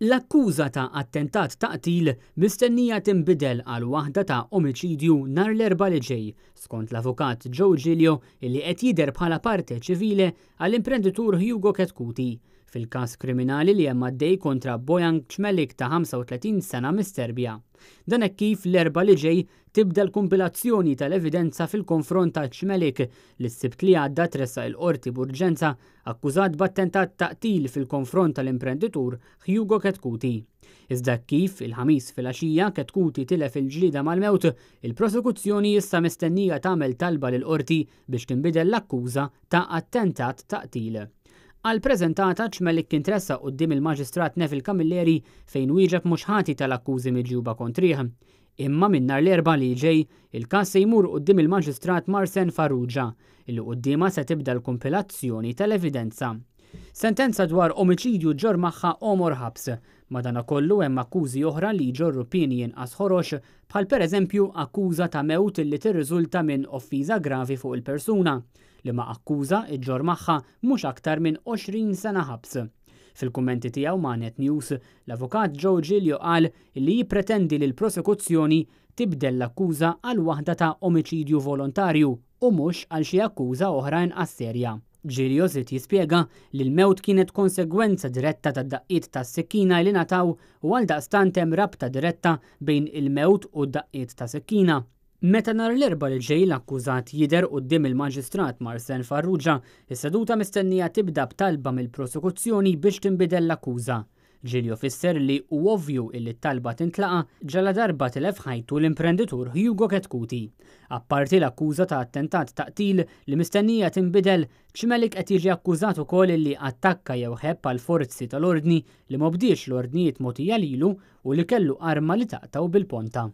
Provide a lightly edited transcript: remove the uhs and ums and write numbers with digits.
L-akkuża ta' attentat ta' qtil mistennija tinbidel għal waħda ta' omiċidju nhar l-Erbgħa li ġej, skont l-Avukat Joe Giglio illi qed jidher bħala parte civile għall-imprenditur Hugo Chetcuti, fil-każ kriminali li hemm għaddej kontra Bojan Cmelik ta' 35 sena mis-Serbja. Dan hekk kif l-Erbgħa li ġej tibda l-kumpilazzjoni tal-evidenza fil-konfront ta' Cmelik li s-Sibt li għadda tressaq il-Qorti b'urġenza akkużat b'attentat ta' qtil fil-konfront tal-imprenditur Hugo Chetcuti. Iżda hekk kif, il-Ħamis filgħaxija, Chetcuti tilef il-ġlieda mal-mewt, il-prosekuzzjoni issa mistennija tagħmel talba lill-Qorti biex tinbidel l-akkuża ta' attentat ta' qtil. Għall-preżentata, Cmelik kien tressaq quddiem il-Maġistrat Neville Camilleri fejn wieġeb mhux ħati tal-akkużi miġjuba kontrih. Imma minn nhar l-Erbgħa li ġej, il-każ se jmur quddiem il-Maġistrat Marsen Farrugia, li quddiemha se tibda l-kumpilazzjoni tal-evidenza. Sentenza dwar omiċidju ġġorr magħha għomor ħabs. Madanakollu hemm akkużi oħra li jġorru pieni inqas ħorox, bħal pereżempju akkuża ta' mewt li tirriżulta minn offiża gravi fuq il-persuna, liema akkuża ġġorr magħha mhux aktar minn 20 sena ħabs. Fil-kummenti tiegħu ma' Net News, l-Avukat Joe Giglio qal li jippretendi li l-prosekuzzjoni tibdel l-akkuża għal waħda ta' omiċidju volontarju u mhux għal xi akkuża oħra inqas serja. Giglio żied jispjega li l-mewt kienet konsegwenza diretta tad-daqqiet tas-sikkina li ngħataw u għaldaqstant hemm rabta diretta bejn il-mewt u d-daqqiet ta' sikkina. Meta nhar l-Erbgħa li ġej l-akkużat jidher quddiem il-Maġistrat Marsen Farrugia, is-seduta mistennija tibda b'talba mill-prosekuzzjoni biex tinbidel l-akkuża. Giglio fisser li hu ovvju illi t-talba tintlaqa' ġaladarba tilef ħajtu l-imprenditur Hugo Chetcuti. Apparti l-akkuża ta' attentat ta' qtil li mistennija tinbidel, Cmelik qed jiġi akkużat ukoll illi attakka jew ħebb għall-forzi tal-ordni li m'obdiex l-ordnijiet mogħtija lilu u li kellu arma li taqtgħu bil-ponta.